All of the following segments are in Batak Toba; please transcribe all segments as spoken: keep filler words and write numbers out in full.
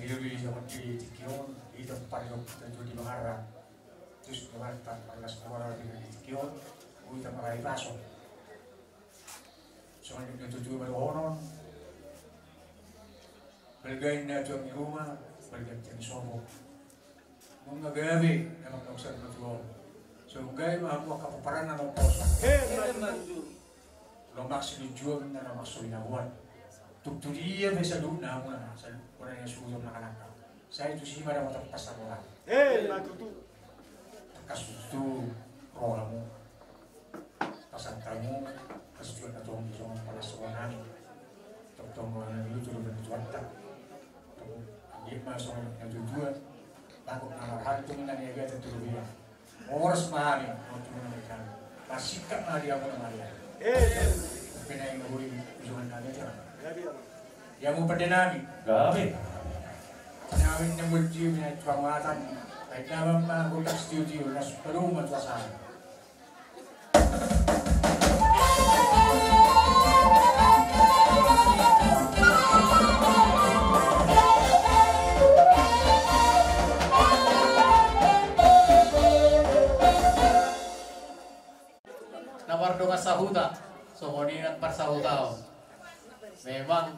Jadi songon i di tingki on, hita paling tua di Bangara. Terus Bangara, parlas kuara di tingki on, hita marahi paso. Songon i di tutu baru onon. Balga inna tu anggi ruma, balga tiang sobo. Nunga gabe, memang nunga usah betul. Songon i ma hamu angka pomparanna na poso. Lomak sinujuan na lomak soinabuan. Tuk tu dia be saluhutna hamuna, saluhutna suhut na kanaka. Sai tu si ma dapot pasamuran. Eh, ma tutu. Tangkas tu rohamu. Pasantamu, pasantamu, pasantamu, pasantamu. Tongtong rohana dulu tu rohana tuanta. Dia ma songon na tutua. Takut na marhantung na niagatan tu rohana. Horas ma hami, horas ma hami. Pasikap ma dia, horas ma dia. Eh. Penai ngabui ujuan kami aja. Ya mau pada nami. Gabe. Nami nembul jiu na tuamatan. Baik nama ma hutas tiu-tiu nas perumah tuasana. Na mardongan sahuta, songon i na parsahutaon. Memang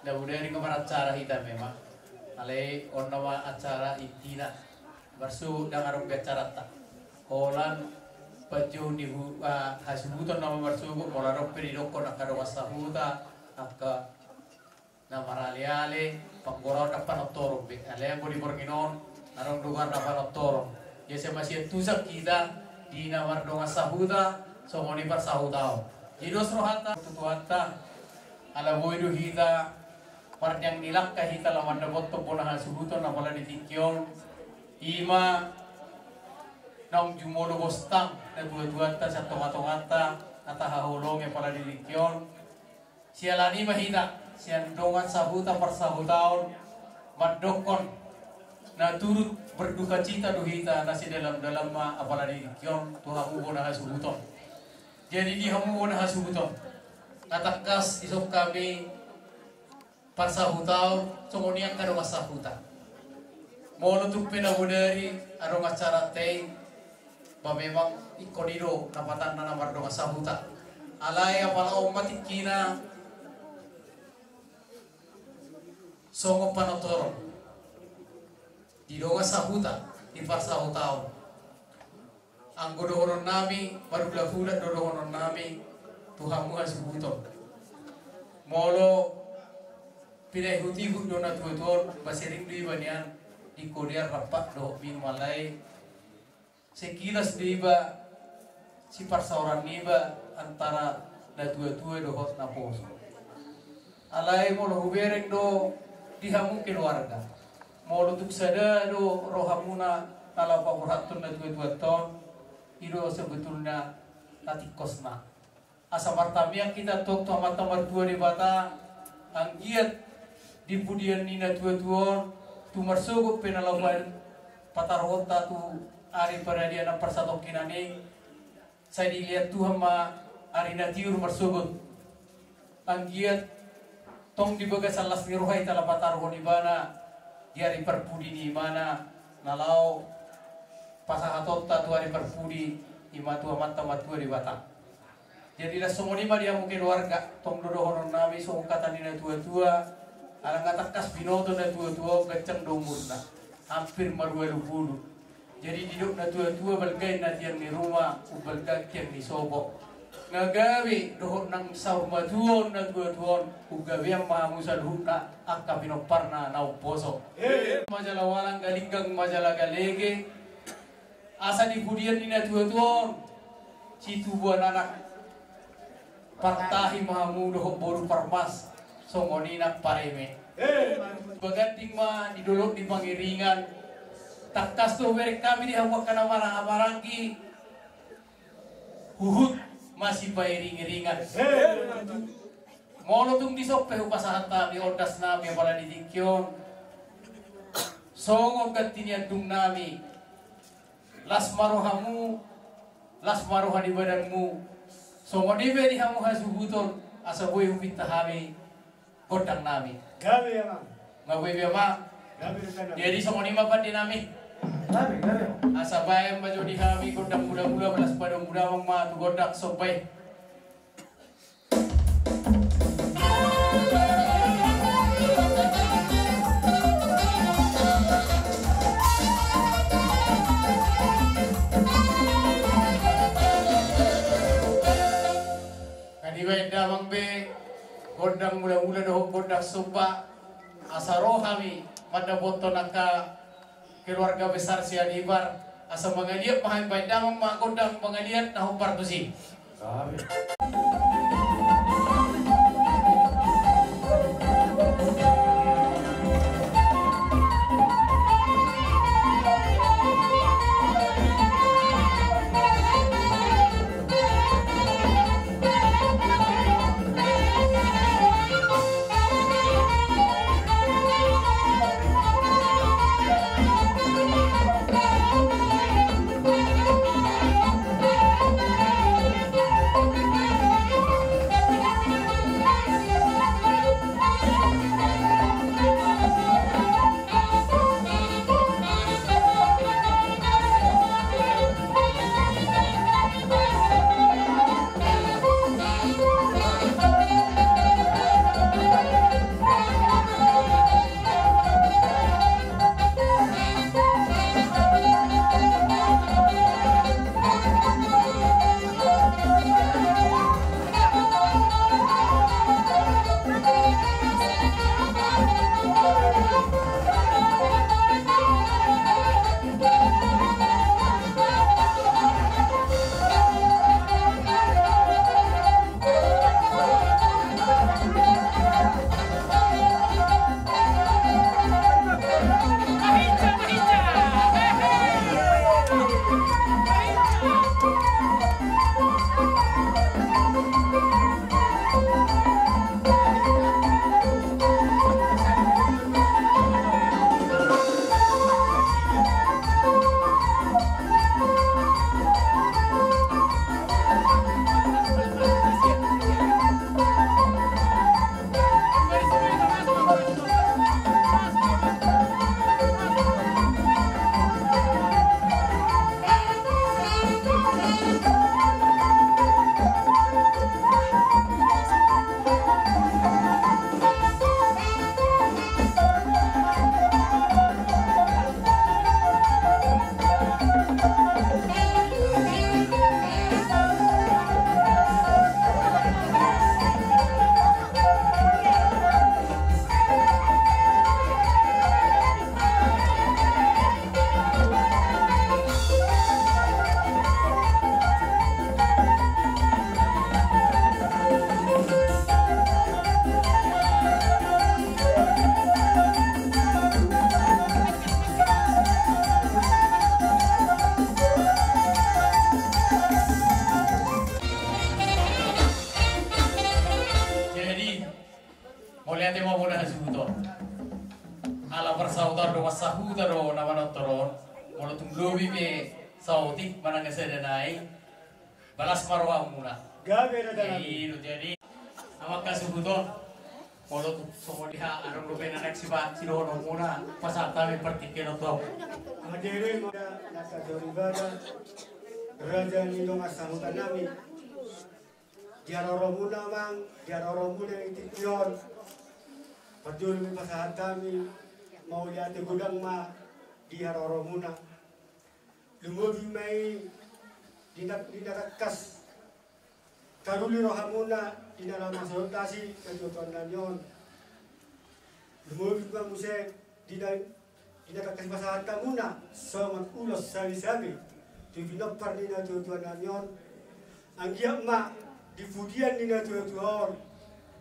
na bodari nga maracara hita memang. Alai on nama acara intina. Marsuhut ndang adong be acaranta. Holan panjou ni hu-, ah, hasuhuton nama marsuhut, molo adong pe didokkon angka dongan sahuta, angka na marale-ale, panggoraon ndang panontoron be. Alai anggo di borngin on, adong do goarna panontoron. Ia sai masiantusan hita di na mardongan sahuta, songon i parsahutaon. Jadi dos rohanta, tutuanta, ala boi do hita, marniang ni langka hita laho mandapothon bona hasuhuton, apala di tingki on. Ima naung jumolo bostang, na tua-tuanta, sian tonga-tonganta, na tahaholongi apala di tingki on. Siala ni i ma hita, sian dongan sahuta parsahutaon, mandokkon, na turut berdukacita do hita, na sedalam-dalam ma apala di tingki on, tu hamu bona hasuhuton. Jadi di hamu bona hasuhuton. Na tangkas dison hami parsahutaon, songon i angka dongan sahuta. Molo tung pe na bodari, adong acaranta i, ba memang ingkon i do, na patanna na mardongan sahuta. Alai apala on ma tingkina, songon panontoron. Di dongan sahuta, di parsahutaon. Anggo dohonon nami, marhula-hula do dohonon nami, tu hamu hasuhuton. Molo pinaihut-ihut do na tua-tua on, ba sering do iba nian, di kodean rampak dohot minum alai. Sekilas do iba, siparsaoran niba, antara na tua-tua dohot na poso. Alai molo hubereng do di hamu keluarga. Molo tung sada do rohamuna na laho paborhathon na tua-tuanta on, i do sebetulna na tingkosna. Asa martamiang hita tong tu Amanta Martua Debata, anggiat di pudian ni na tua-tua on, tu marsogot pe na laho pataruhonta tu ari paradian na parsatongkinan i, sai dilehon Tuhan ma ari na tiur marsogot. Anggiat tong di bagasan las ni roha i talambat taruhon ibana di ari parpudi ni ibana na laho pasahatonta tu ari parpudi, ima tu Amanta Martua Debata. Jadi las songon i ma di hamu keluarga, tong do dohonon nami songon hata ni na tua-tua, ala nga tangkas binoto na tua-tua on ganjang do umurna, hampir marualu pulu. Jadi didok na tua-tua, balga inna tiang ni ruma, umbalga tiang ni sopo. Nga gabe dohot nang saur matua on na tua-tua on, umgabean ma hamu saluhutna angka pinomparna na umposo. Majala walang, galinggang majala galege. Asa di pudian ni na tua-tua on, situbuan anak. Partahi ma hamu dohot boru parmas, songon i nang pareme. Baganding ma di dolok ni pangiringan. Tangkas do hubereng hami di hamu angka na marhahamaranggi, huhut masipairing-iringan. Molo tung dison pe hupasahat hami ondas nami apala di tingki on, songon ganti ni andung nami. Las ma rohamu, las ma roha ni badanmu. Songon i pe di hamu hasuhuton, asa boi hupinta hami gondang nami. Gabe, Amang. Nga boi be, Amang. Jadi songon i ma pande nami. Asa baen ma jo di hami gondang mula-mula, balas padan mula ma tu gondang somba i. Kadi baen damang be gondang mula-mula dohot gondang somba. Asa ro hami mandapothon angka keluarga besar Sianipar, asa mangaliat ma hami, baen damang ma gondang mangaliat na hombar tusi. Jadi, mauliate ma bona hasuhuton. Ala parsahuton do, marsahuta do na manortor on. Molo tung lobi pe saotik manang na sada nai, balas ma rohamuna. Gabe do tangan. I do, jadi amang hasuhuton. Molo tung songon i, adong dope na naeng sidohononmuna, pasahat hami partingkian on tu hamu. Adere ma na sasoribata, raja ni dongan sahuta nami. Di haroromuna amang, di haroromuna di tingki on. Parjolo ma pasahat hami mauliate godang ma di haroromuna. Lumobi ma i di na, di na tangkas taruli rohamuna di na laho marsongon tasi natuatuan nami on. Lumobi ma muse di na, di na tangkas pasahat hamuna songon ulos sabe-sabe tu pinompar ni natuatuan nami on. Anggiat ma di pudian ni natuatua on,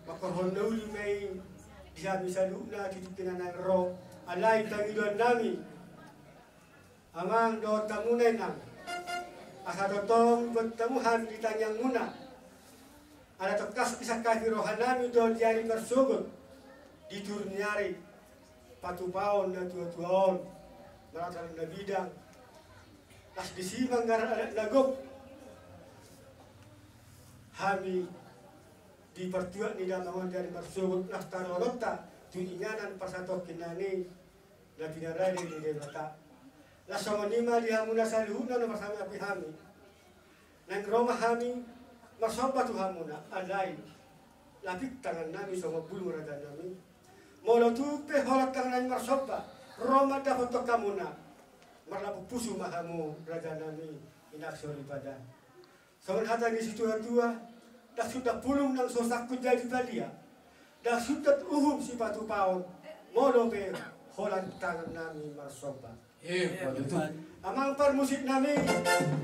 mangkorhon na uli ma i di hami saluhutna tu tingki na naeng ro. Alai pangidoan nami, amang dohot hamuna inang, asa tongtong dibuat hamu hami di tangiangmuna. Ala tongkas disangkapi rohanami do di ari parsogot, di turun ni ari, patupaon natuatua on, marata na bidang. Las disi manggarar adat na gok hami di partuat ni damang on di ari parsogot, las taruhononta tu inganan parsatongkinan i. Na pinarade ni Debata. Laos songon i ma di hamuna saluhutna na marsangapi hami. Naeng ro ma hami marsomba tu hamuna, alai lapik tangannami songon bulung, rajanami. Molo tung pe holan tangannami marsomba, ro mandapothon hamuna, marlapuk pusu ma hamu, rajanami, inang soripada. Songon hata ni situatua, ndang sundat bulung nang so sangkut jadi palia, ndang sundat uhum sipatupaon, molo pe holan tangannami marsomba. Eh, betul. Amang parmusiknami,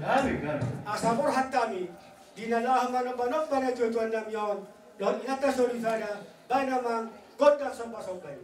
gabe, gabe, asa borhat hami di na laho manombanomba natuatuannami on dohot inanta soripada, baen amang gondang sombasomba i.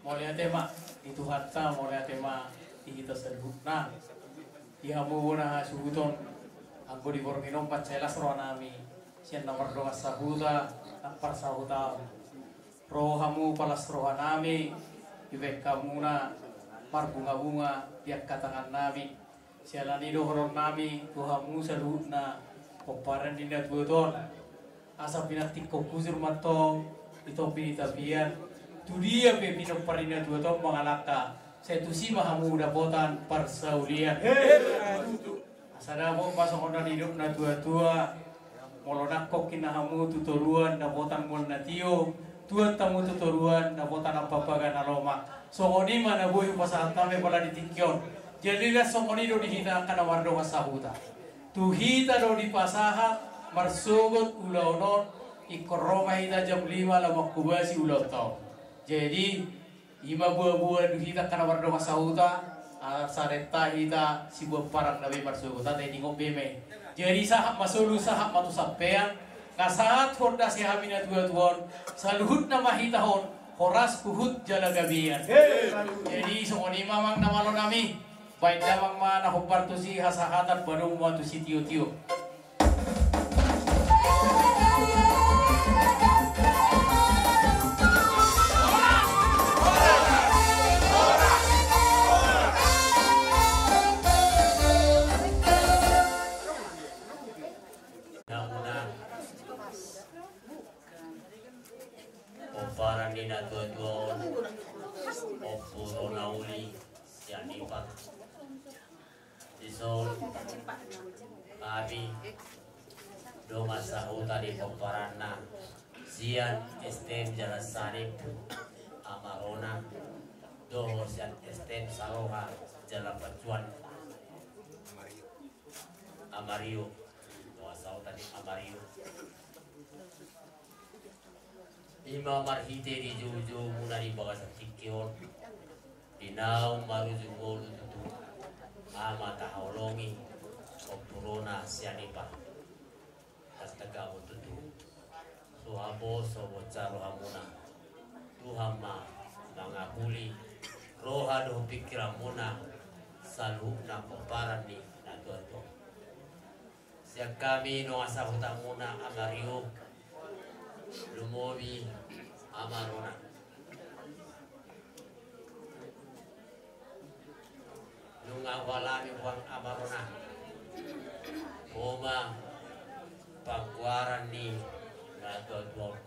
Mauliate ma di Tuhanta, mauliate ma di hita saluhutna. Di hamu bona hasuhuton, anggo di borngin on mansai las rohanami sian na mardongan sahuta, na parsahutaon. Ro hamu palas rohanami, dibaen hamuna marbungabunga di angka tangannami. Siala ni i dohononnami tu hamu saluhutna pomparan ni na tuatua on. Asa pinantikhon hujur ma antong di topi ni tapian, tu dia pe pinompar ni na tuatua on mangalangka, sai tusi ma hamu dapotan parsaulian. Asa dapot ma songon na nidok na tuatua, molo nangkok ninna hamu tu toruan dapotan mual na tio, tuat hamu tu toruan dapotan ampapaga na lomak. Songon i ma na boi hupasahat hami apala di tingki on. Jadi las songon i do di hita angka na mardongan sahuta. Tu hita do dipasahat marsogot ulaon on, ingkon ro ma hita jam lima laho manghobasi ulaonta on. Jadi i ma boaboa di hita angka na mardongan sahuta, asa renta hita sibuan parang na boi marsogot, ate, dingot be ma i. Jadi sahat ma solu, sahat ma tu sampean, nga sahat huondasi hami na tuatua on, saluhutna ma hita on horas, huhut jala gabean. Jadi songon i ma amang na malonami. Baen damang ma na hombar tusi hasahatan, baen damang ma tusi tiotio. Namuna pomparan ni na tuatua on, Ompu Ronauli Sianipar. Dison hami dongan sahuta di pomparanna, sian S T M Jalan Salib, Amarona, dohot sian S T M Saroha, Jalan Pacuan, Amario, dongan sahuta di Amario. Ima marhite di joujoumuna di bagasan tingki on, di naung marujung ngolu tutu, ma taholongi ompunta Sianipar. Tartagahon tutu, so haposo bonsa rohamuna. Tuhan ma mangapuli roha dohot pingkiranmuna saluhutna pomparan ni natuatua. Sian hami dongan sahutamuna Ama Rio, lumobi Ama Rona. Nunga hualami huang Ama Rona, ho ma panggoaran ni natuatua on.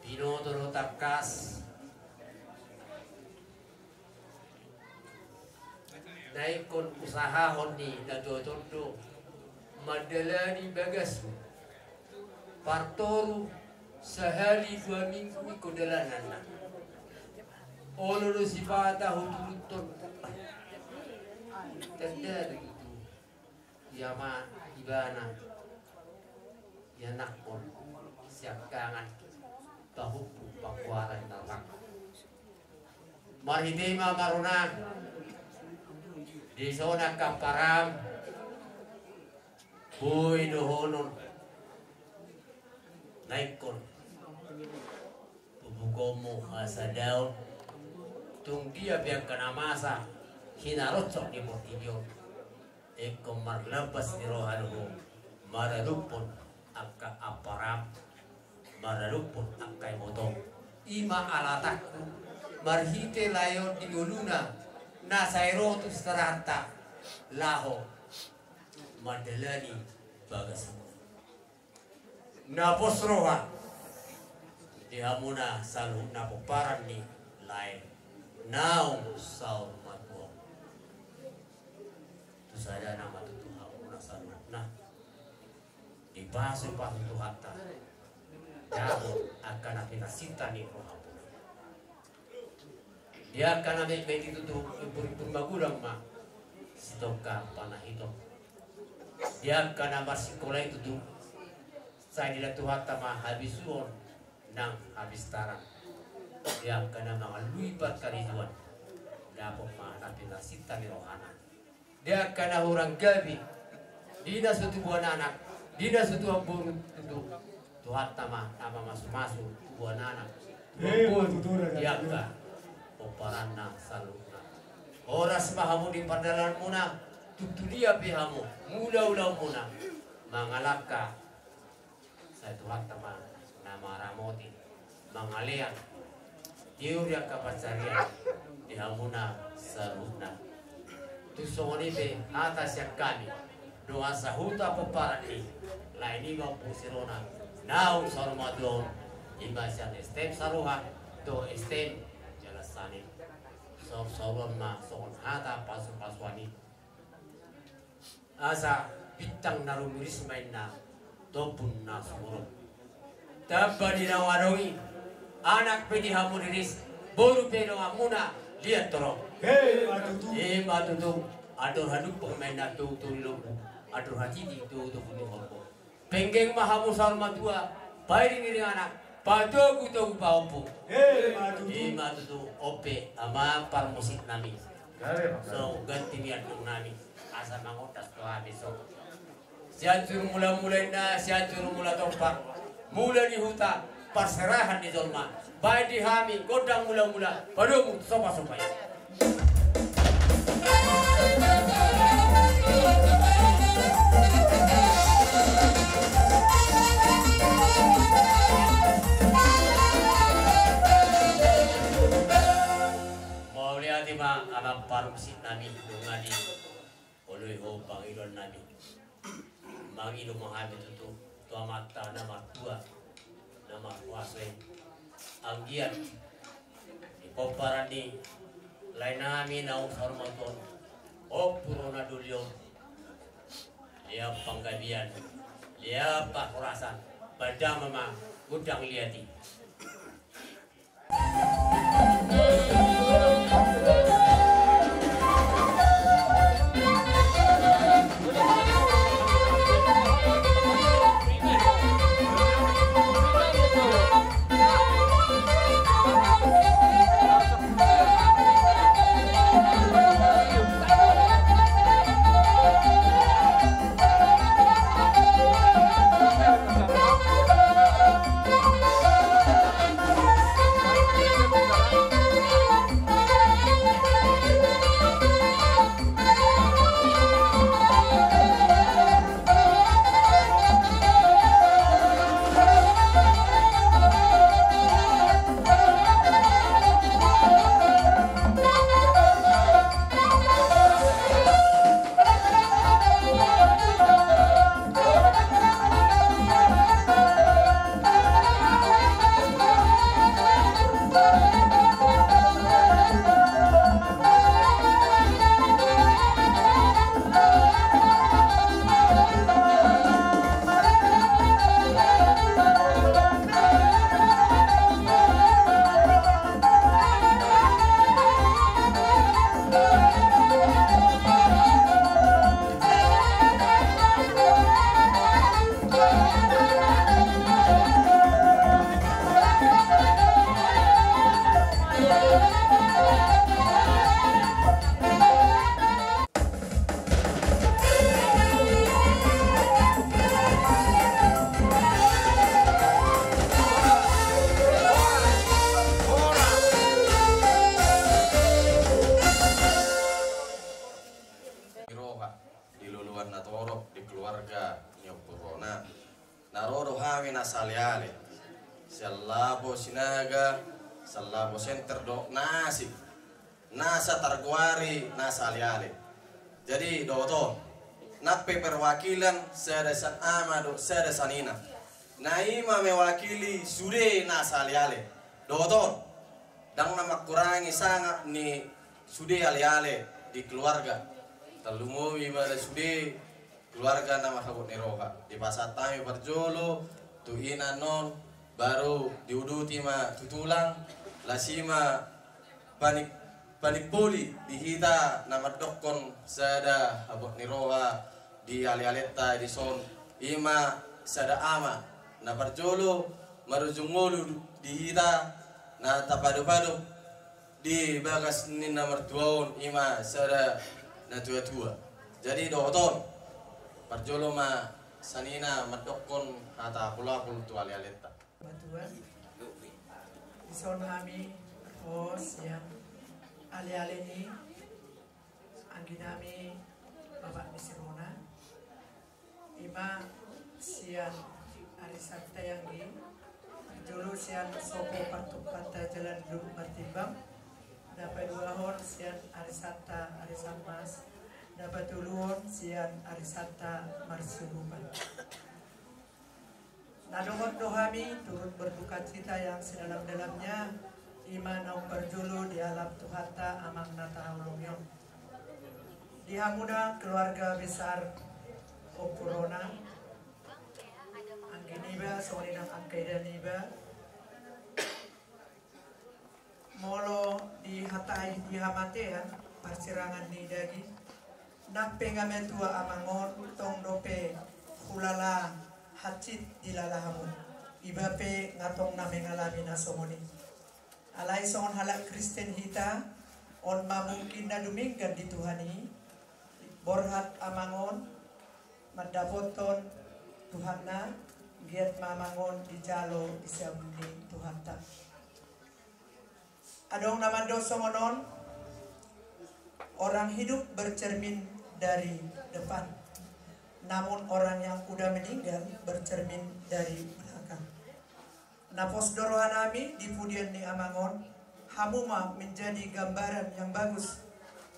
Binoto do tangkas na ingkon usahahon ni natuatua on do mandalani bagas partoru sahali dua minggu ingkon dalananna. Olo do sipata huturuthon. Tanda do tutu. Ia ma ibana, ianakhon, siangkangan, pahompu, panggoaran na rohangku. Marhite i ma Ama Rona, dison angka param, boi dohonon na ingkon pubukonmu hasadaon, tung dia pe angka na masa hinaronsok ni portibi on, ingkon marlambas ni roha do ho maradophon angka param, maradophon angka ibotom. I ma alatangku marhite lae on di ngoluna na sai ro tu siteranta laho mandalani bagas na pos roha di hamuna saluhutna pomparan ni lae naung saur matua on. Tu sada nama tutu hamuna saluhutna dipasupasu Tuhanta dapot angka na pinarsinta ni rohamuna. Di angka na metmet i tutu, impurimpuri magodang ma sitongka panahiton. Di angka na marsikola i tutu, sai didok Tuhanta ma habisuhon nang hapistaran. Di angka na mangalului parkarejoan, dapot ma na pinarsinta ni rohana. Di angka na hurang gabe, di na so tubuan anak, di na so tubuan boru, tutu Tuhanta ma na mamasumasu tubuan anak, tubuan boru, di angka pomparanna saluhutna. Horas ma hamu di pardalananmuna, tung tu dia pe hamu mangula ulaonmuna, mangalangka. Sai Tuhanta ma na maramoti, mangalean, tiur di angka pansarian di hamuna saluhutna. Tung songon i pe hata sian hami dongan sahuta pomparan ni lae ni Ompu Sirona naung saur matua on, i ma sian STM Saroha dohot STM Jalan Sanin. Saur-sauron ma songon hata pasupasuan i. Asa bintang na rumiris ma inna tombun na sumurung. Tamba di naung adong i, anak pe di hamu riris, boru pe donganmuna liat torop. He, ima tutu. Ima tutu, andor hadumpang ma inna togutogu ni lombu, andor hatiti togutogu ni horbo. Penggeng ma hamu saur matua, pairingiring anak, patogutogu pahompu. Ima tutu. Ima tutu, on pe amang parmusiknami. Songon ganti ni andongnami, asa mangondas tu hami songon. Sianjur Mulamula inna, Sianjur Mula Tompar, mula ni huta, parserahan ni jolma. Baen di hami gondang mulamula, padomu sopasopa i. Mauliate ma amang parmusiknami, nunga dioloi ho pangidoannami. Mangido ma hami tutu tu Amanta na martua, na markuaso i, anggiat di pomparan ni laenami naung saur matua on, Ompu Rona Doli on, liat panggabean, liat parhorasan, baen damang ma gondang liat i. Purona. Na ro do hami na saleale sian Lapo Sinaga, sian Lapo Center dohot na asing, nasa targoari na saleale. Jadi dohot on, nang pe perwakilan sada sian ama dohot sada sian ina, na i ma mewakili sude na saleale. Dohot on, ndang na mangkurangi sangap ni sude aleale di keluarga. Tarlumobi ma sude keluarga na marhabot ni roha. Dipasahat hami parjolo tu ina on, baru diuduti ma tu tulang, las i ma panik, panik poli di hita na mandokkon sada habot ni roha di alealenta dison, i ma sada ama. Na parjolo, marujung ngolu di hita na tapadopado di bagas ni na martua on, i ma sada natuatua. Jadi dohot on, parjolo ma sian ina mandokkon hata apulapul tu alealenta. Matua, dison hami ro sian aleale ni anggi nami Bapak ni si Rona. I ma sian ari Sabtu i, anggi, jolo sian sopo partumpahanta Jalan Duduk Martimbang. Na paduahon sian ari Sabtu, ari Sammas. Na patoluhon sian ari Sabtu Marsurupan. Na dohot do hami turut berdukacita yang sedalam-dalamnya, i ma naung parjolo dialap Tuhanta amang na tahaholongi on. Di hamuna keluarga besar Ompu Rona, anggi niba, songon i nang angka ida niba, molo dihatai di hamatean, parsirangan ni daging, nang pe nga matua amang on, tong dope hulala hansit dilala hamu. Iba pe nga tong na mengalami na songon i. Alai songon halak Kristen hita, on ma mungkin na dumenggan di Tuhan i, borhat amang on mandapothon Tuhanna, giat ma amang on dijalo di siamun ni Tuhanta. Adong na mandok songon on, orang hidup bercermin dari depan, namun orang yang udah meninggal bercermin dari belakang. Na pos do rohanami di pudian ni amang on, hamu ma menjadi gambaran yang bagus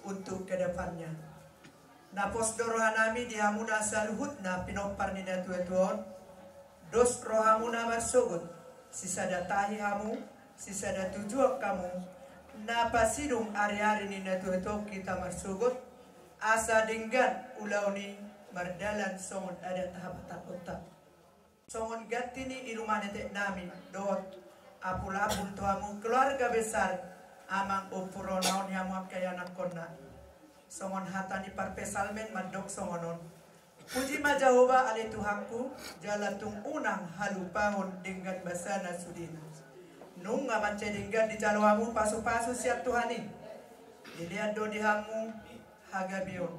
untuk ke depannya. Na pos do rohanami di hamuna saluhutna pinompar ni natuatua on, dos rohamuna marsogot, sisada tahi hamu, sisada tujuan hamu, na pasidung ariari ni natuatua on hita marsogot, asa denggan ulaon i mardalan songon adat habatahonta. Songon ganti ni iluman eteknami dohot apulapul tu hamu keluarga besar amang Ompu Rona on, hamu angka ianakkonna. Songon hata ni parpsalmen mandok songon on: Puji ma Jahowa ale Tuhanku, jala tung unang halupaon denggan basana sudena. Nunga mansai denggan dijalo hamu pasupasu sian Tuhan i. Dilehon do di hamu hagabeon.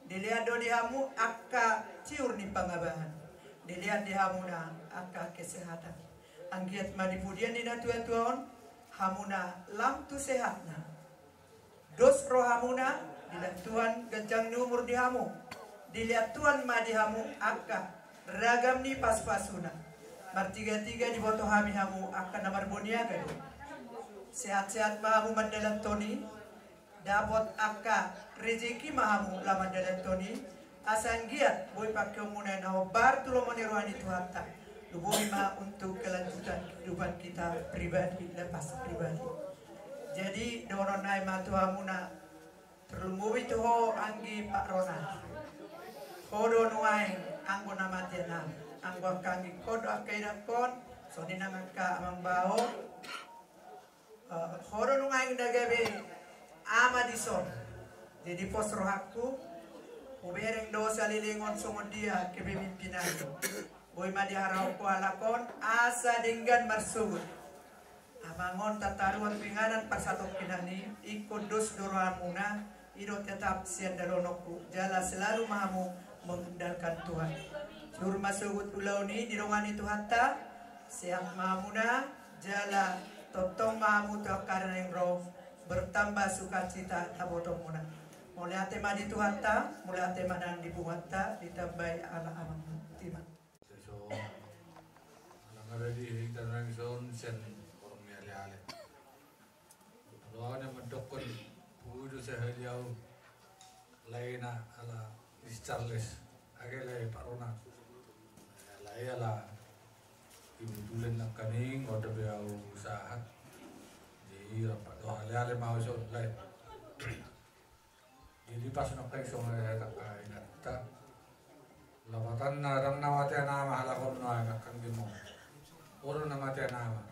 Dilehon do di hamu angka ciur ni pangabahan. Dilehon di hamuna angka kesehatan. Anggiat ma di pudian ni natuatua on, hamuna lam tu sehatna. Dos rohamuna, dilehon Tuhan ganjang ni umur di hamu. Dilehon Tuhan ma di hamu angka ragam ni pasupasuna. Martigatiga diboto hami hamu angka na marbaniaga do. Sehat-sehat ma hamu mandalanhon i. Dapot angka rejeki ma hamu lam mandalanhon i, asa anggiat boi pangkeonmuna na hombar tu lomo ni roha ni Tuhanta. Lumobi ma untuk kelanjutan kehidupan kita pribadi lepas pribadi. Jadi dohonon nai ma tu hamuna, tarlumobi tu ho anggi Pak Rona. Ho do nuaeng anggo na mate nami, anggo angka anggi ho do angka idakkon, songon i nang angka amang bao. Eh, ho do nuaeng na gabe ama dison. Jadi pos rohangku, hubereng do saleleng on songon dia kepemimpinan. Boi ma diharahon ho halak on asa denggan marsogot. Amang on tataruan pinganan parsatongkinan i, ingkon dos do rohamuna, i do tetap sian dalananku, jala selalu ma hamu mengandalkan Tuhan. Sihur ma sogot ulaon i didongani Tuhanta, sehat ma hamuna, jala tongtong ma hamu tu angka ari na naeng ro, bertambah sukacita dapotonmuna. Mauliate ma di Tuhanta, mauliate ma nang di punguanta, ditambai ala amang. Charles, age lae Pak Rona. Lae ala, ibu tulen nangkaning, oda be au sahat. Jadi rapat do ale-ale mau so lae. Jadi pas nangkaning songon i, tangkas inanta. Lapatanna ndang na mate nama halak on nuaeng, angka anggi on. Olo na mate nama.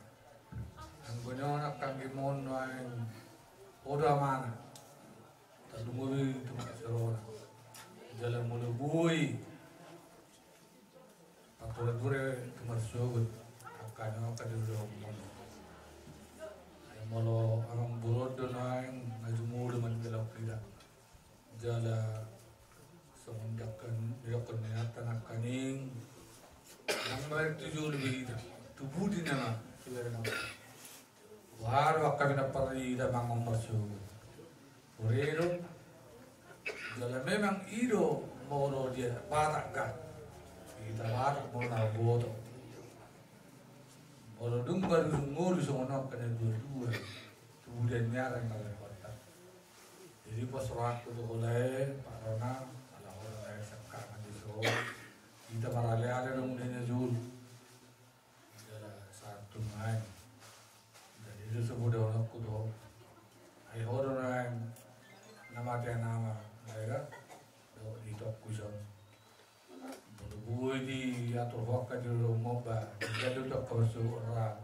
Anggo nion angka anggi on nuaeng, olo amana. Tarlumobi tu angka sirona. Jala molo boi. Pature-ture tu marsogot, angka na angka di ulaon on. Ai molo amang boru on do nuaeng, na jumolo manjalo hita. Jala songon didok ni inanta nangkaning, ndang baen tu jolo be hita. Tu pudi nama, tu pudi nama. Baru angka pinampar ni damang on marsogot. Ore do. Jala memang i do molo dia Batak kan. Hita Batak molo na boto. Molo dung baru ngolu songon on angka na dua-dua. Kemudian niarang na lae kota. Jadi pos rohangku tu ho lae, Pak Rona, ala ho lae sangkangan di so. Hita marale-ale do mudena jolo. Jala sahat tu nuaeng. Jadi do so mudahononku tu ho. Ai ho do nuaeng na mate nama, lae kan? Dohot di tongku ison. Molo boi diatur ho angka di ulaon on ba, jalo do angka marsogot ra,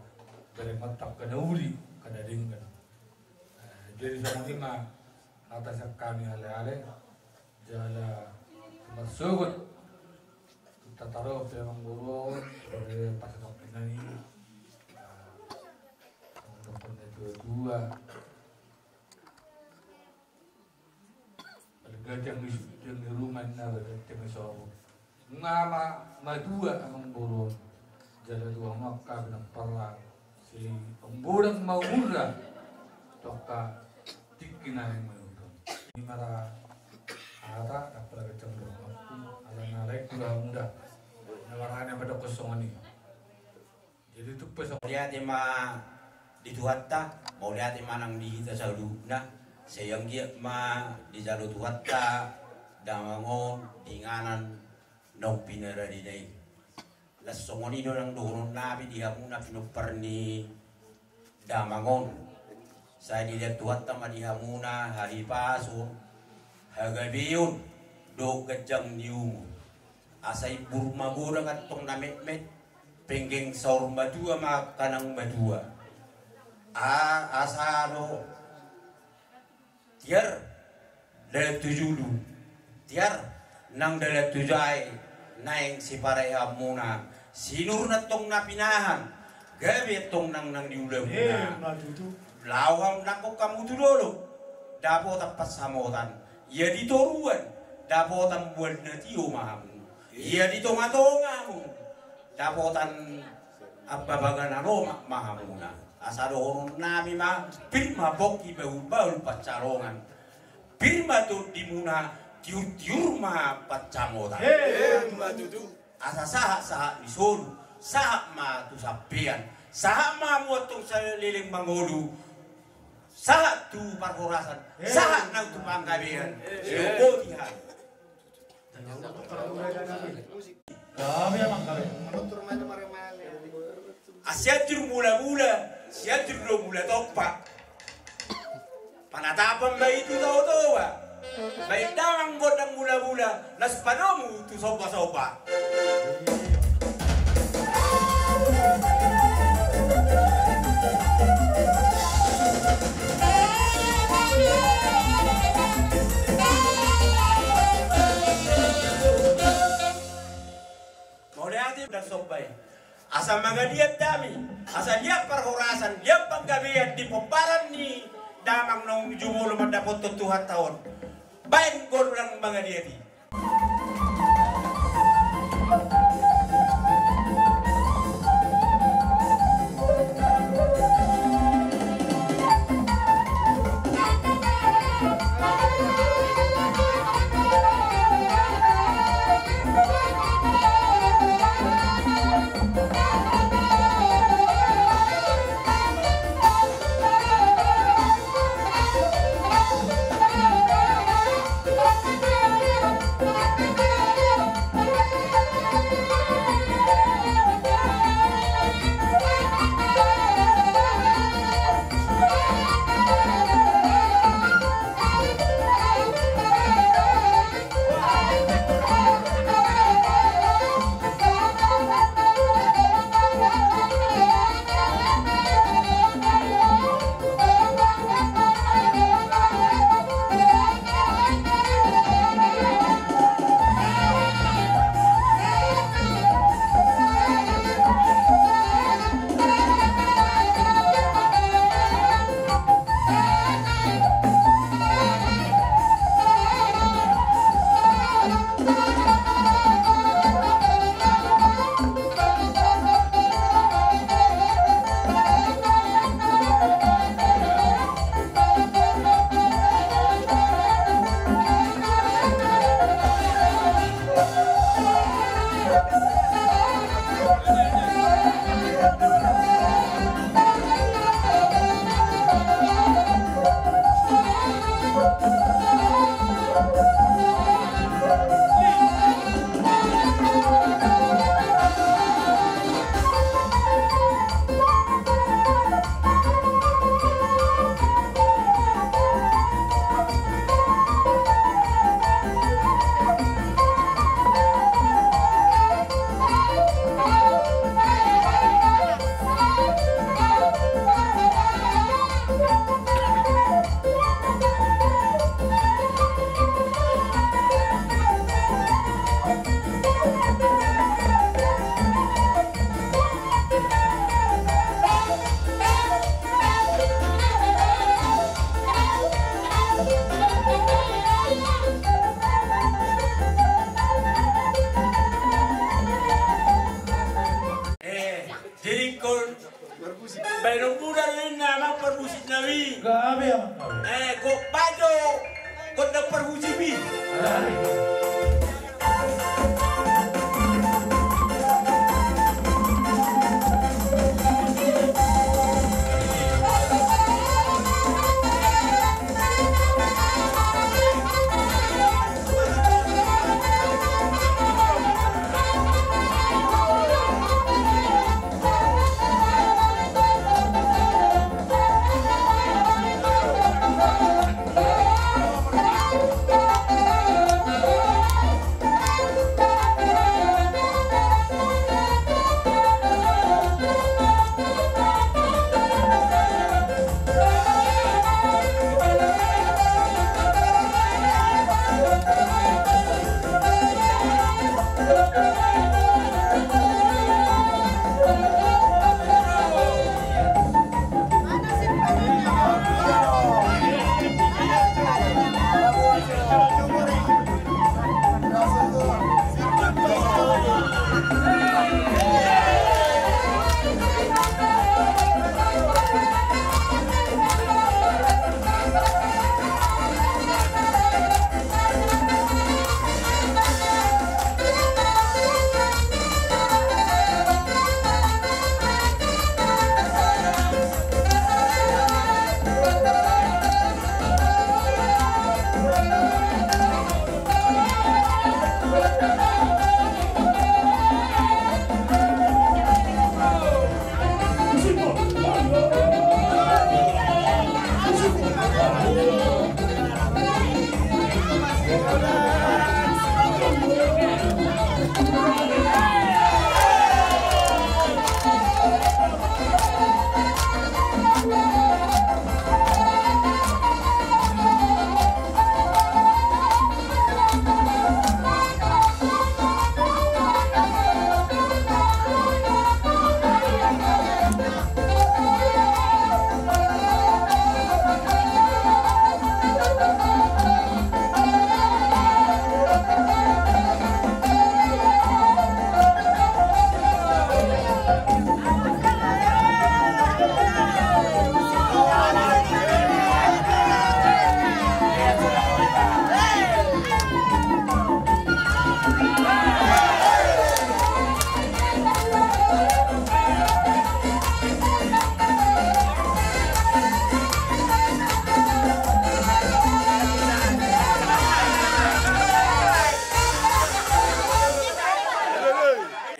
bere mata angka na uli, angka na denggan. Jadi songon i ma hata sian hami ale-ale. Jala marsogot. Tataru pe amang boru on, ore pasatok nai. Nah, untuk pendatua-tua. Ganjang di, ganjang di rumah na, ganjang di sobo. Nga ma, madua amang boru on. Jala dua ma angka pinampar. Si pemborang mau murah. Toka tingki na yang menurut. Ini mara hata, tak pernah kencang doang. Ala na lain kurang mudah. Na marane apa dokter songon i. Jadi tuk pe songon i. Mauliate ma di Tuhanta, mauliate ma nang di hita saluhutna. Sai anggiat ma dijalo Tuhanta damang on di inganan naung pinaradina i. Laos songon i do nang dohonon nami di hamuna pinompar ni damang on. Sai dilehon Tuhanta ma di hamuna hahipason, hagabeon dohot ganjang ni umur. Asa imbur magodang antong na metmet, penggeng saur matua ma angka naung matua. A, asa do tiar dalan tu julu, tiar nang dalan tu jae, naeng siparaeanmuna, sinur na tong na pinahan, gabe tong nang, nang di ulaonmuna. Laho hamu nangkok hamu tu dolok, dapotan pansamotan. Ia di toruan, dapotan boan na tio ma hamu. Ia di tongatonga hamu, dapotan ambabaga na lomak ma hamuna. Asa dohonon nami ma, pir ma pongki bahulbahul pansalongan. Pir ma tondimuna, tiurtiur ma pansamotan. Asa sahatsahat ni solu, sahat ma tu sampean, sahat ma hamu antong saleleng mangolu, sahat tu parhorasan, sahat nang tu panggabean. Sioboti hami. Sianjur mulamula, Sianjur do mula tompa. Panatapan ma i tu Tao Toba. Baen damang gondang mulamula, laos padomu tu sombasomba. Mauliate, gondang somba i. Asa mangaliat hami, asa liat parhorasan, liat panggabean di pomparan ni damang naung jumolo mandapothon Tuhanta on. Baen gondang mangaliat i. Eh, jadi kau baru muda ini nama permusik nawi. Gabe, Amang. Eh, kau bajo, kau dah permusik bi.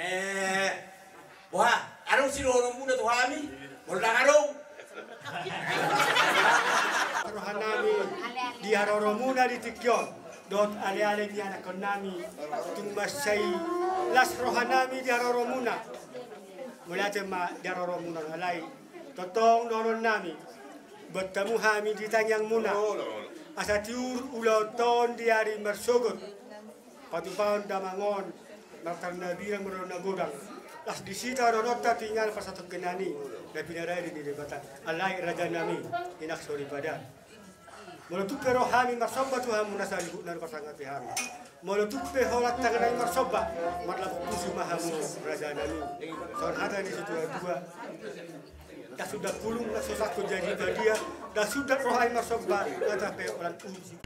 Eh, boha, adong sidohononmuna tu hami? Molo ndang adong, rohanami di haroromuna di tingki on, dohot aleale ni anakkonnami, tung mansai las rohanami di haroromuna. Mauliate ma di haroromuna, alai tongtong dohononnami, boan hamu hami di tangiangmuna, asa tiur ulaonta on di ari marsogot, patupahon damang on, martano na birang, mardalan na godang. Las di hita dohononta tu inganan parsatongkinan i na pinarade ni Debata. Alai rajanami, inang soripada, molo tung pe ro hami marsomba tu hamu na saluhutna na parsangap hami, molo tung pe holan tanganami marsomba, marlapuk pusu ma hamu rajanami. Songon hata ni situatua: Ndang suda pulung na so sangkut jadi badia, ndang suda rohai marsomba, na tape olang uji.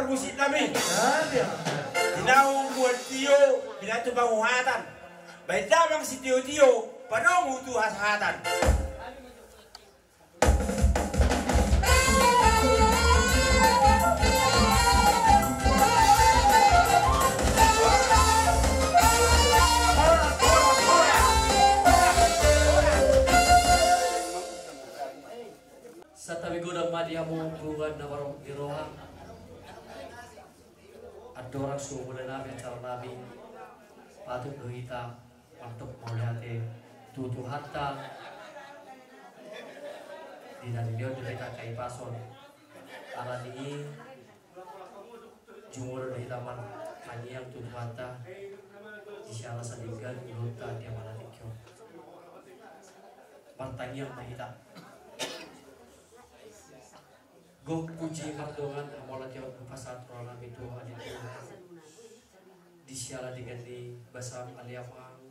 Musik nami. Tinahu buat tio, pinatu panguhatan. Baen damang sitio-tio, panongu tu hasahatan. Santabi godang ma di hamu punguan na marhobas ni roha. Andorang so mulai nami acara nami, patut do hita mandok mauliate tu Tuhanta. Di na nilehon do hita angka hipason. Alani i jumolo do hita martangiang tu Tuhanta di siala sadenggan ulaonta di amana tingki on. Martangiang ma hita. Gok puji mardongan hamauliateon hupasahat roha nami tu Ho ale Tuhan. Di siala denggan ni basam ale Amang,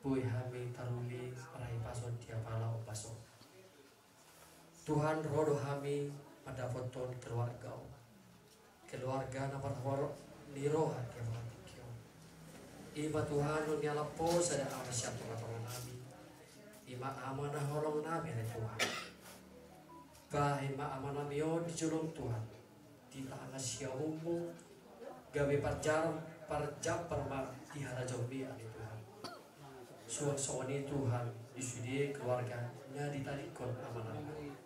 boi hami taruli marhipason di apala ombas on. Tuhan, ro do hami mandapothon keluarga on. Keluarga na marhobas ni roha di amana tingki on. I ma Tuhan, nialap Ho sada ama sian tonga-tonga nami. I ma ama na holong nami ale Tuhan. Bahen ma ama nami on di jolom Tuhan. Di tangan siamunmu, gabe parjam, parjambar ma di harajaonmi ale Tuhan. Suang songon i Tuhan, di sude keluarga na ditadingkon ama nami.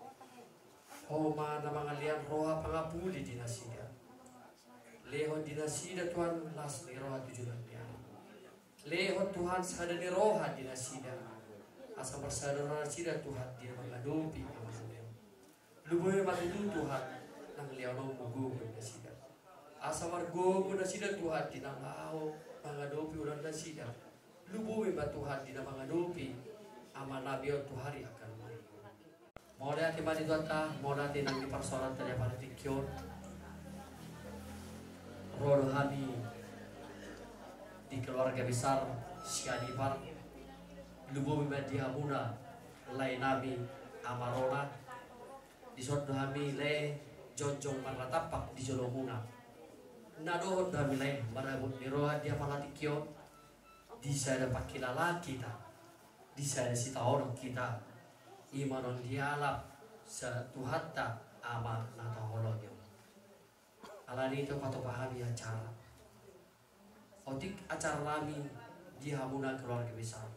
Ho ma na mangalean roha pangapuli di nasida. Lehon di nasida Tuhan las ni roha tu joloan ni ari. Lehon Tuhan sada ni roha di nasida. Asa marsada roha nasida Tuhan di na mangadopi ama nami on. Luboi ma tutu Tuhan nang lehononmu gogo di nasida. Asa margogo nasida Tuhan di na laho mangadopi ulaon nasida. Luboi ma Tuhan di na mangadopi ama nami on tu ari angkangan. Mauliate ma di Tuhanta, mauliate nang di parsaoranta di apala tingki on. Ro do hami di keluarga besar Sianipar. Luboi ma di hamuna lae nami Ama Rona. Dison do hami lae jongjong marnatampak di jolomuna. Na dohot do hami lae marabot ni roha di apala tingki on. Di sada pangkilalaan hita, di sada sitaonon hita, i ma on dialap sa Tuhanta ama na taholongi on. Alani i topatopa hami acara. Otik acara nami di hamuna keluarga besar.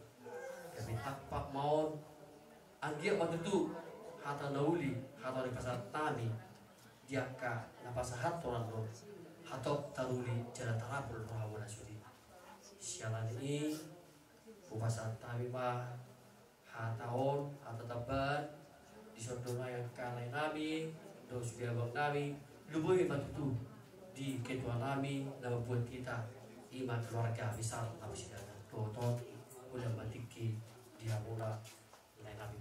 Gabe tampak ma on, anggiat ma tutu hata na uli, hata na dipasahat nami di angka na pasahathon on, hatop taruli jala tarapul rohamuna sude. Siala ni i, hupasahat hami ma hata on, hata tambaan, dison do nai angka lae nami dohot sude abang nami, luboi ma tutu di ketua nami na mambuat hita, i ma keluarga besar Labu Sinaga. Dohot on, ulaon ma tingki di hamuna lae nami.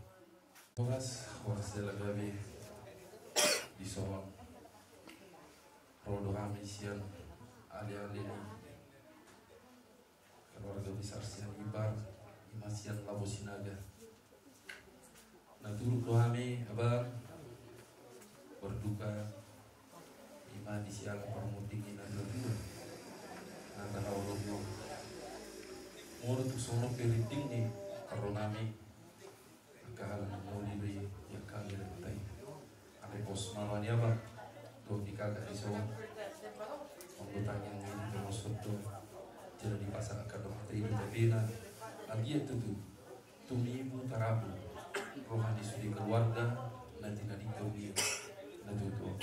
Horas, horas jala gabe. Dison ro do hami sian ale-ale ni keluarga besar Sianipar, i ma sian Labu Sinaga. Na turut do hami abang berduka, i ma di siala parmuding ni na tuatua na tahaholongi on. Molo tung songon on pe rinding ni parro nami, angka hal na muli do i di angka hal na dapot i. Alai pos ma roha ni abang dohot ni kakak dison. Molo tangiang i di tongosot do, jala dipasahat angka dongan ta i do, tapi na anggiat tutu tumibu tarapul roha ni sude keluarga na tinadingkon ni na tuatua.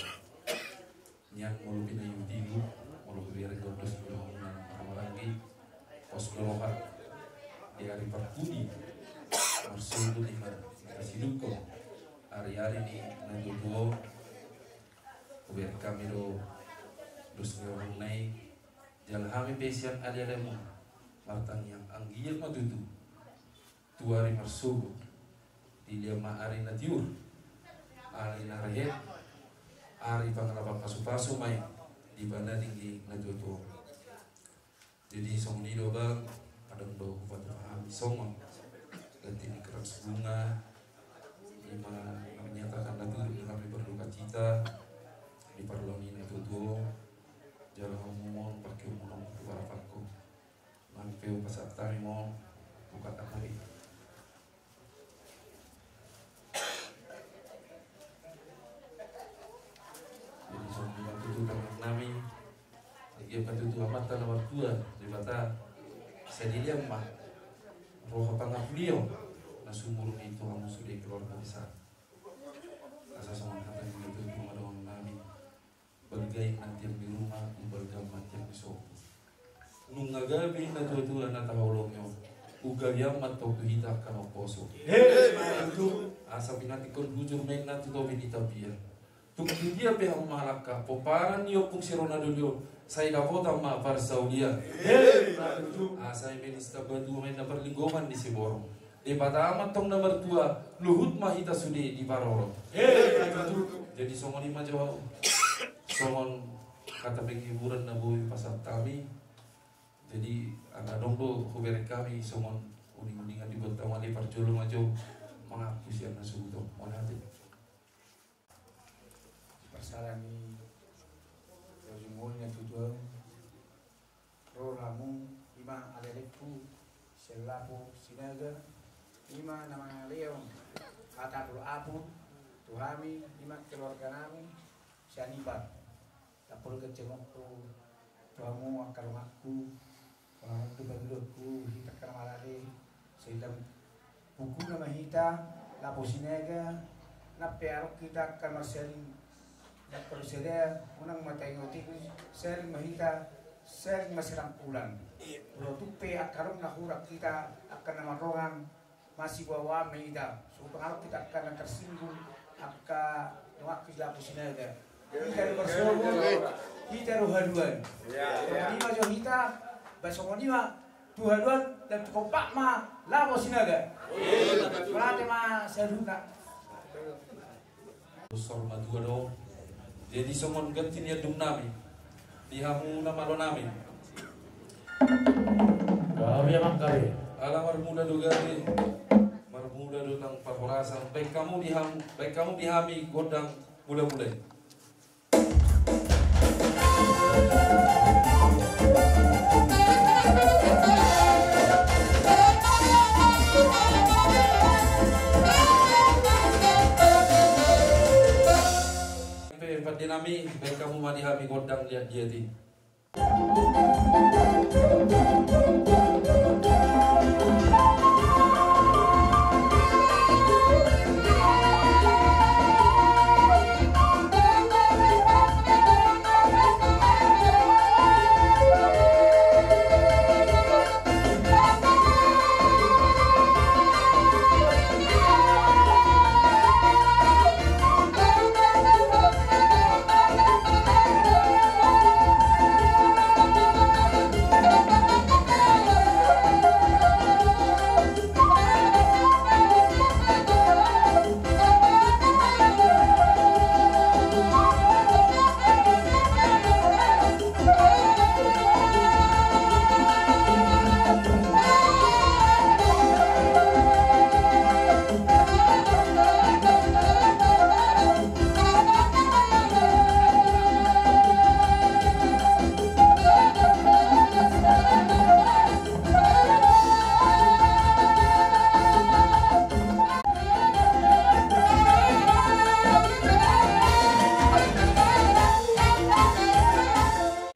Nian molo pinaihut-ihut, molo hubereng gondos do hamuna na marhahamaranggi, pos do roha di ari parpudi marsogot i ma hita sidungkon ari-ari ni na tuatua on. Hubereng hami do dos ni rohangna i, jala hami pe sian ale-alemuna martangiang anggiat ma tutu tu ari marsogot, dilehon ma ari na tiur, ari na rehet, ari pangalapan pasupasu ma i di bagasan ni na tuatua on. Jadi songon i do abang, adong do hupatupa hami songon ganti ni kertas bunga, i ma menyatakan na turut hami berdukacita di parlaon ni na tuatua Amanta na martua Debata, sadarion ma roha pangapulion na sumurung i tu hamu sude keluarga besar. Asa songon hata ni natuatua ma dohonon nami: Balga i na tiang di ruma, umbalga ma tiang di sombu. Nunga gabe i na tuatua na taholongi on, ugabean ma tong tu hita angka na umposo. Asa pinantikkon bujur ma inna tu topi ni tapian. Tung tu dia pe hamu mangalangka pomparan ni ompung sirona doli on, sai dapotan ma parsaulian. Asa eme ni Sitamba tua ma inna parlinggoman ni siborok. Debata ma tong na martua, luhut ma hita sude diparorot. Jadi songon i ma jo, songon hata penghiburan na boi pasahat hami. Jadi, angka adong do hubereng hami songon uninguningan di bonta male parjolo ma jo mangaku sian na suhut on. Mauliate. Parsala ni rajumul ni tutu. Ro hamu, ima alealeku sian lapo Sinaga, ima na mangalehon hata apulapul tu hami, ima keluarga nami sian Ipar. Tapol ganjang on tu hamu angka donganku, donganku pangidoanku, hita angka na marale, sai lam pukuna ma hita, lapo Sinaga, nang pe adong hita angka marsaling, nang pe sada, unang ma taingot i, saling ma hita, saling ma sirangkulan. Molo tung pe angka adong na hurang hita, angka na mardongan, masiboaboaan ma hita, so tung adong hita angka na tersinggung, angka donganku di lapo Sinaga. Hita do parsobut, hita do haduan. Songon i ma jo hita, ba songon i ma tu haduan dan tu kompak ma lapo Sinaga. Mauliate ma saluhutna. Sor matua do. Jadi songon ganti ni andung nami di hamu na malo nami. Gabe amang gabe. Ala marmula do gabe, marmula do nang parhorasan. Baen hamu di hamu, baen hamu di hami gondang mulamula i. Pe pande nami, baen hamu ma di hami gondang liat-liat i.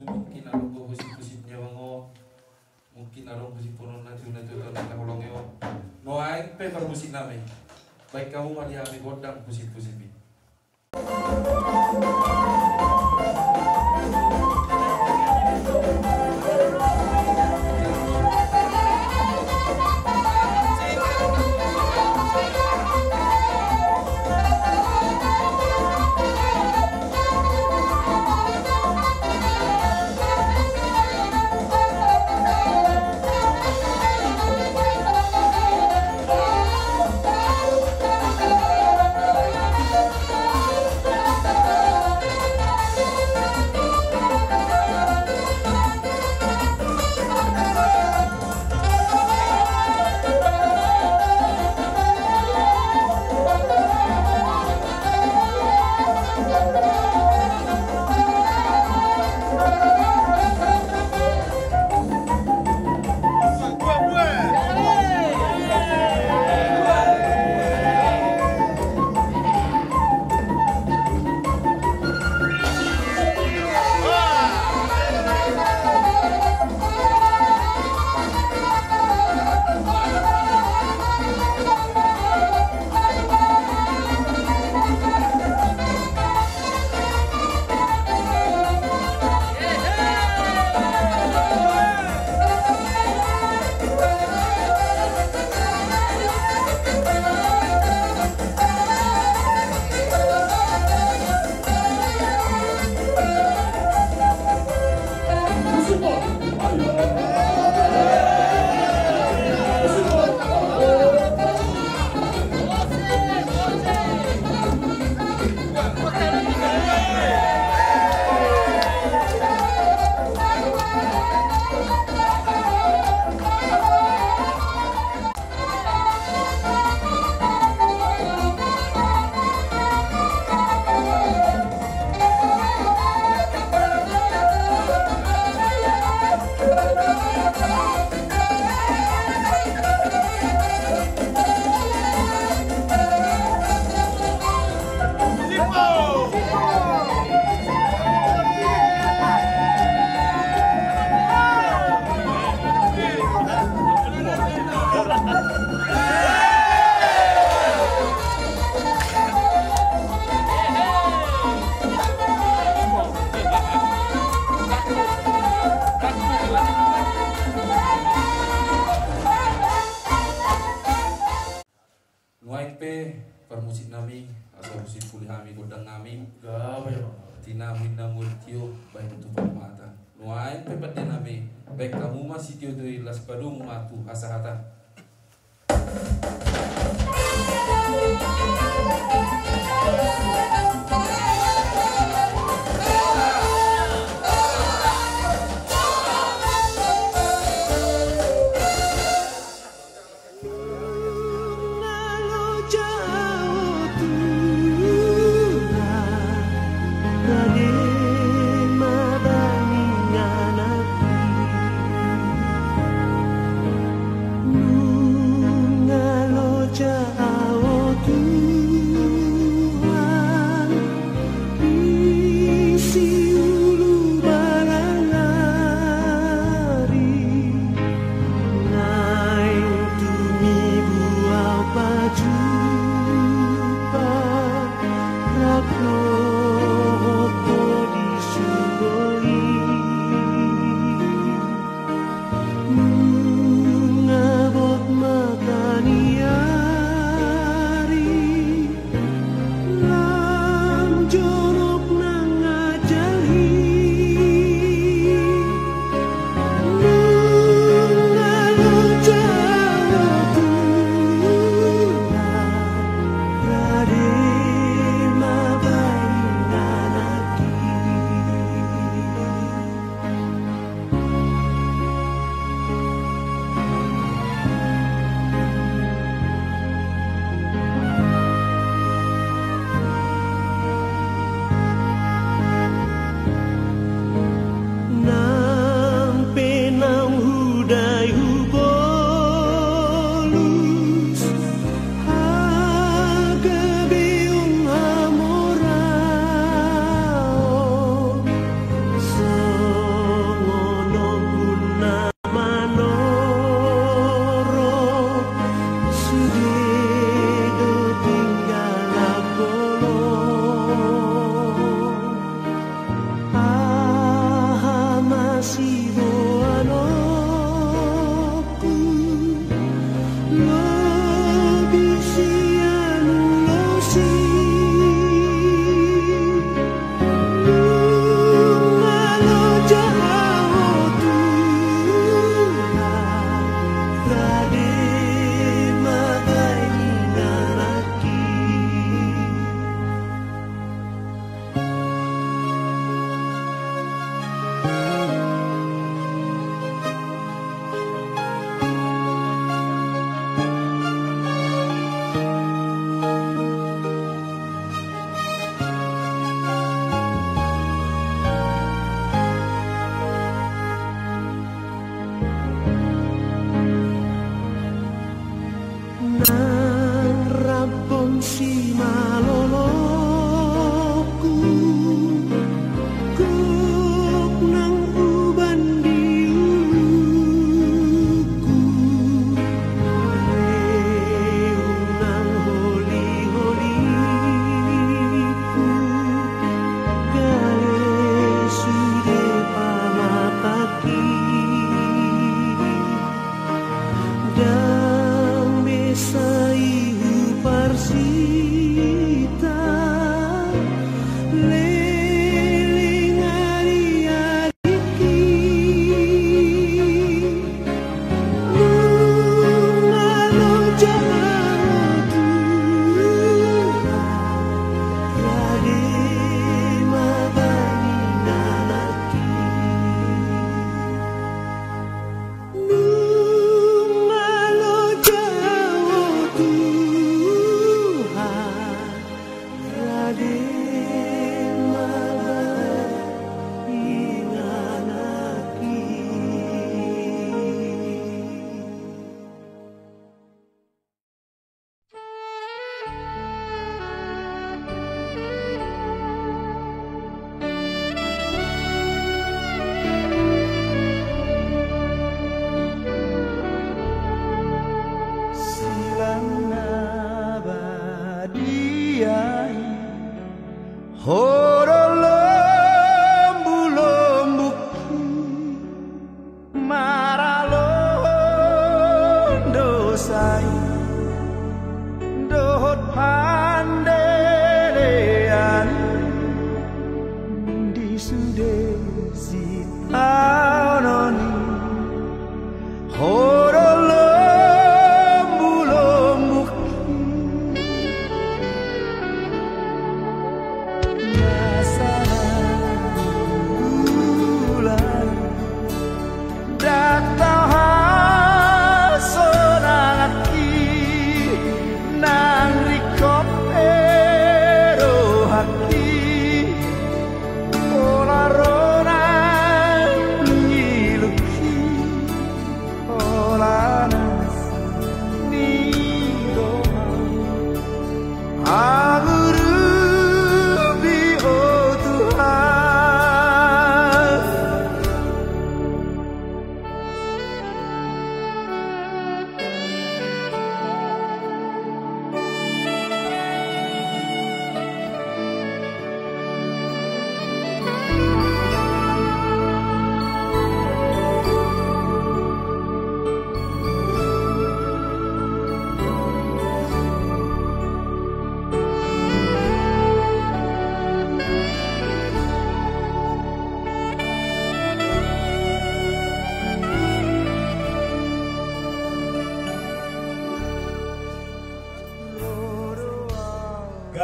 Mungkin adong do husip-husip ni abang on. Mungkin adong husip on na tu na tu na holong i on. Nuaeng pe parmusik nami, baen hamu ma di hami gondang husip-husip i. Nami gondang nami. Gabe ma. Tinamu innamu tio baen tu parmata. Nuaeng pe pande nami, baen hamu ma sitio do i, las padomu ma tu hasahatan.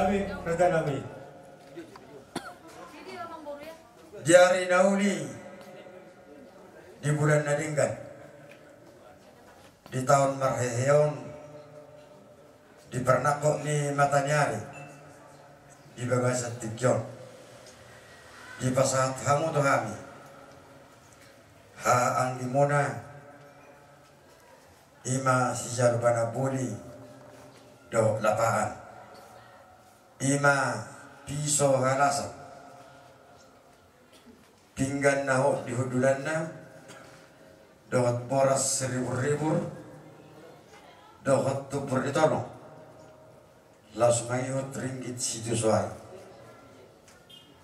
Raja nami. Di ari na uli, di bulan na denggan, di taon marhehe on, di parnangkok ni mata ni ari, di bagasan tingki on, dipasahat hamu tu hami hahaanggimuna, i ma sijalo panamboli dohot lapaan, i ma piso halasan, pinggan na hot di hundulanna, dohot boras siribur-ribur, dohot tumpur ni tolong, laos mangihut ringgit sitio soara.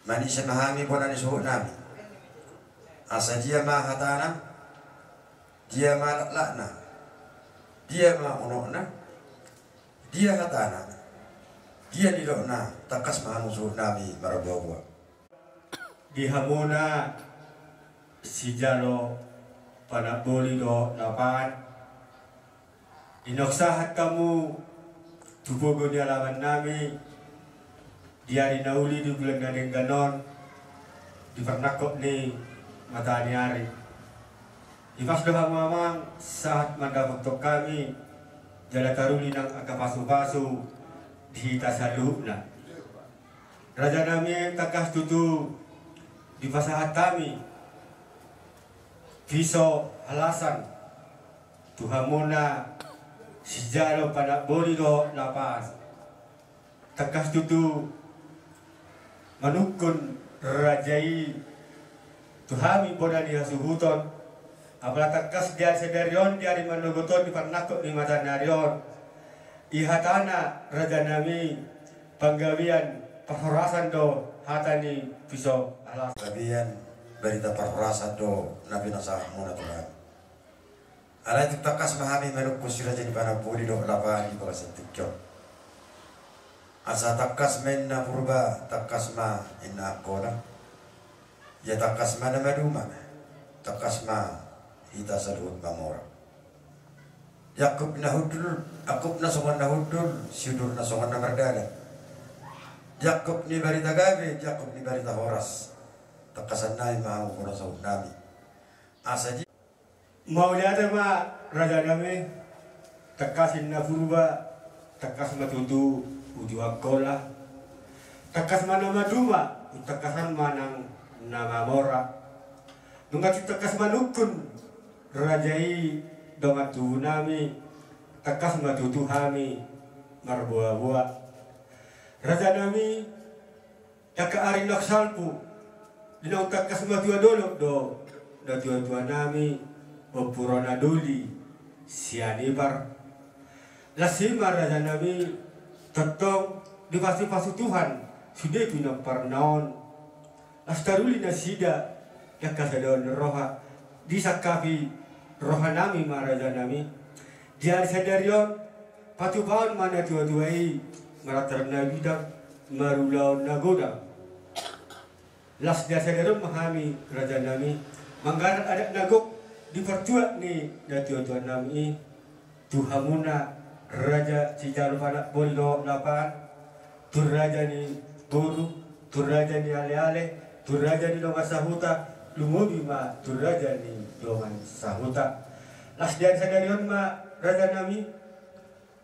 Manise ma hami bona ni suhut nami. Asa dia ma hatana, dia ma laklakna, dia ma unokna, dia hatana, dia nidokna, tangkas ma hamu suhut nami marboa-boa. Di hamuna sijalo panamboli dohot lapaan, di naung sahat hamu tu pogu ni alaman nami, di ari na uli di bulan na denggan on, di parnangkok ni mata ni ari. Dipas do hamu amang sahat mandapothon hami, jala taruli nang angka pasu-pasu di hita saluhutna. Raja nami, tangkas tutu dipasahat hami piso halasan tu hamuna sijalo panamboli dohot lapaan. Tangkas tutu manungkun raja i tu hami bona ni hasuhuton. Apala tangkas di ari sadari on, di ari manogot on, di parnangkok ni mata ni ari on, i hatana raja nami, panggabean parhorasan do hata ni piso halasan. Panggabean barita parhorasan do na pinasahat muna tu hami. Alai tung tangkas ma hami manungkun si raja ni panamboli dohot lapaan di bagasan tingki on. Asa tangkas ma inna Purba, tangkas ma inna Angkola. Ia tangkas ma na maduma, tangkas ma hita saluhut mamora. Di angkup na hundul, angkupna songon na hundul, siudurna songon na mardalan. Di angkup ni barita gabe, di angkup ni barita horas, tangkasan nami ma hamu bona suhut nami. Asa di Mauliate ma raja nami, tangkas inna Purba, tangkas ma tutu uju Angkola, tangkas ma na maduma, tangkasan ma nang na mamora. Nunga tung tangkas manungkun raja i dongan tubu nami, tangkas ma tutu hami marboa-boa. Raja nami, angka ari naung salpu, di naung tangkas matua dolok do natua-tua nami, Ompu Rona Doli Sianipar. Las i ma raja nami, tongtong dipasu-pasu Tuhan sude pinomparna on. Las taruli nasida, angka sada on roha, disangkapi roha nami ma raja nami. Di ari sadari on, patupaon ma natua-tua i, marlatar na bidang, marulaon na godang. Las di ari sadari on ma hami raja nami manggarar adat na gok di partuat ni natua-tua nami i, tu hamuna raja sijalo panamboli dohot lapaan, tu raja ni boru, tu raja ni ale-ale, tu raja ni dongan sahuta, lumobi ma tu raja ni dongan sahuta. Las di ari sadari on ma raja nami,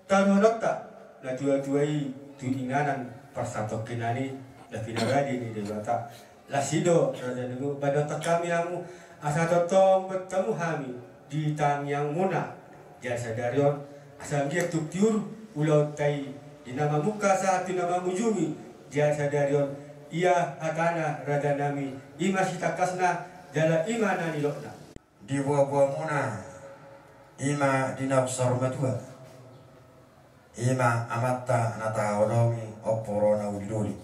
taruhononta natua-tua i tu inganan parsatongkinan i, na pinabege ni Debata. Las i do raja nami, baen do hami hamu, asa tongtong bertemu hami di tangiangmuna. Di ari sadari on, asa anggiat tung tiur ulaonta i, di na mamungka sahat tu na mangujungi di ari sadari on. Ia hatana raja nami, i ma sitangkasna, jala i ma na nidokna. Di boa-boamuna, i ma di naung saur matua, i ma amanta na tahaholongi, Ompu Rona Uli Doli.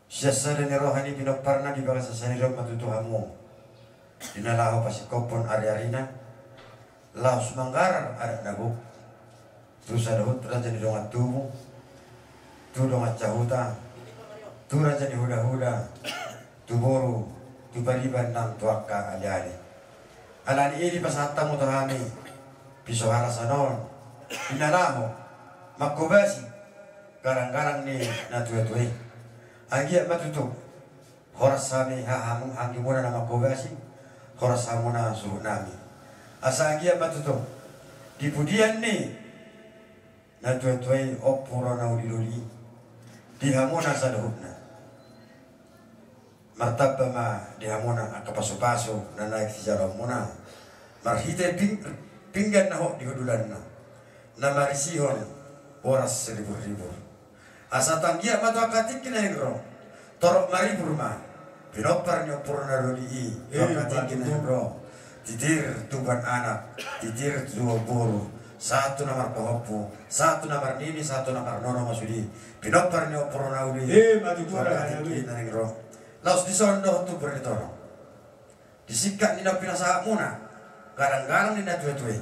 Sian sada ni roha ni pinomparna di bagasan sadari on ma tutu hamu, di na laho pasingkophon ari-arina, laos manggarar adat na gok tu saluhut raja ni dongan tubu, tu dongan sahuta, tu raja ni hula-hula, tu boru, tu pariban nang tu angka ale-ale. Alani i dipasahat hamu tu hami piso halasan on, di na laho manghobasi Garang-garang ni natuatua i. Anggiat ma tutu horas hami hahamu, haha muna na mangkobasi, horas hamuna suhut nami. Asa anggiat ma tutu di pudian ni natuatua i, Ompu Rona Ulidoli, di hamuna saluhutna. Martamba ma di hamuna angka pasupasu na naeng sijaloonmuna marhite ping-, pinggan na hot di hundulanna, na marisihon boras siriburribur. Asa tanggia ma tu angka tingki na naeng ro, torop maribur ma pinompar ni Ompu Rona Ulidoli i tu angka tingki na naeng ro. Titir tubuan anak, titir tubuan boru, sahat tu na marpahompu, sahat tu na marnini, sahat tu na marnono ma sude pinompar ni Ompu Rona Ulidoli i tu angka tingki na naeng ro. Laos dison dohot tubu ni torop, di singkat ni na pinasahatmuna, garang-garang ni natuatua i,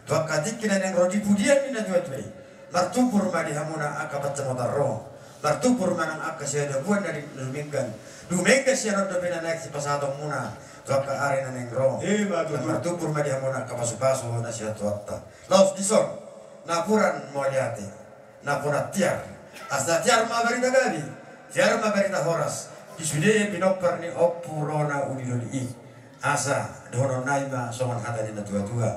tu angka tingki na naeng ro, di pudian ni natuatua i, martubu ma di hamuna angka pansamotan ro, martubu ma nang angka siadabuan na dumenggan, dumenggan sian on dope na naeng sipasahatonmuna tu angka ari na naeng ro. Martubu ma di hamuna angka pasupasu na sian Tuhanta. Laos dison, napuran mauliate, napuran tiar. Asa tiar ma barita gabe, tiar ma barita horas di sude pinompar ni Ompu Rona Ulidoli i. Asa dohonon nami ma songon hata ni natuatua: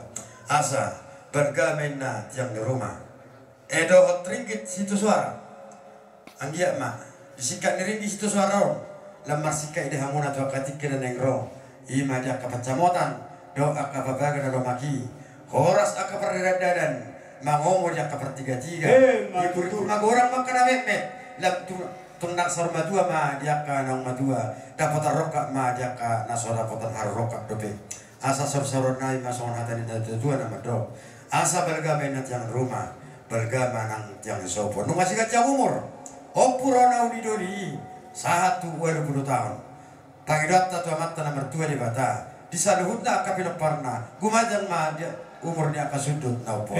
Asa balga ma inna tiang ni ruma, e, dohot ringgit sitiosoara. Anggiat ma di singkat ni ringgit sitiosoara on, lam marsingkat i di hamuna tu angka tingki na naeng ro. I ma di angka pansamotan dohot angka pambaga na lomak i. Horas angka pardadandadan, mangomo di angka partigatiga. Ibur-ibur ma godang ma angka na metmet, lam tu-, tung ndang saur matua ma di angka naung matua. Dapotan rongkap ma di angka na so dapotan haru rongkap dope. Asa saursaur nami ma songon hata ni natuatua na mandok: Asa balga ma inna tiang ni ruma, balga ma nang tiang ni sopo. Nunga siganjang umur Ompu Rona Ulidoli i, sahat tu ualu pulu taon. Pangidoanta tu Amanta na martua Debata, di saluhutna angka pinomparna, gumanjang ma di umur ni angka sundut na umposo.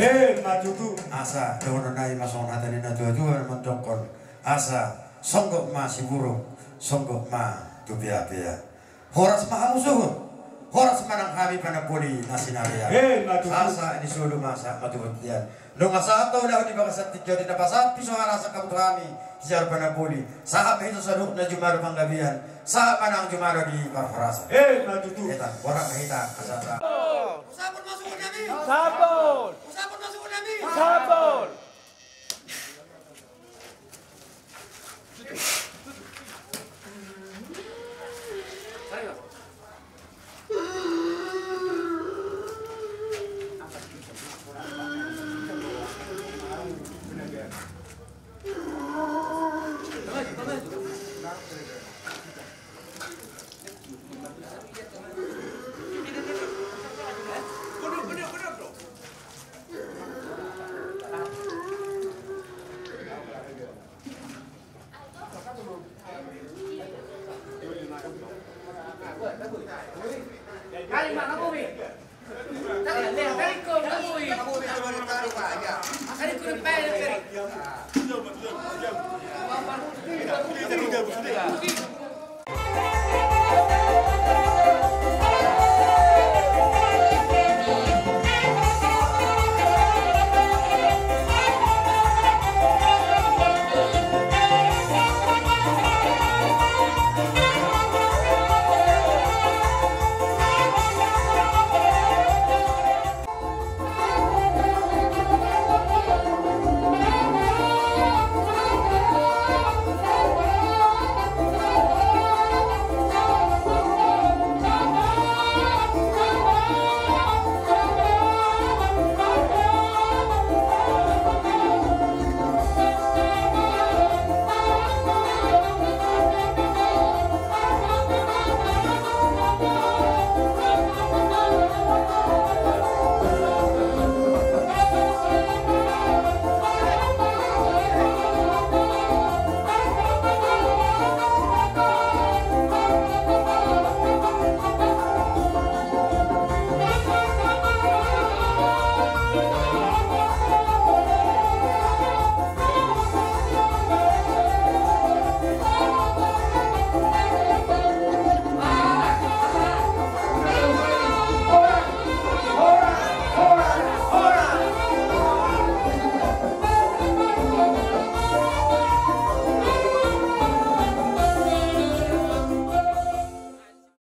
Asa dohonon nami ma songon hata ni natuatua na mandokkon: Asa songgop ma siburuk, songgop ma tu peapea. Horas ma hamu suhut, horas ma nang hami panamboli na sinarea. Sahat ni solu ma sahat ma tu bontean. Nunga sahat do ulaon di bagasan tingki on, di na pasahat piso harasan hamu tu hami sijalo panamboli. Sahat ma hita saluhutna jumalo panggabean, sahat ma nang jumalo di parhorasan. Eta, borat ma hita, asa. Sapul ma suhut nami. Sapul. Sapul ma suhut nami. Sapul.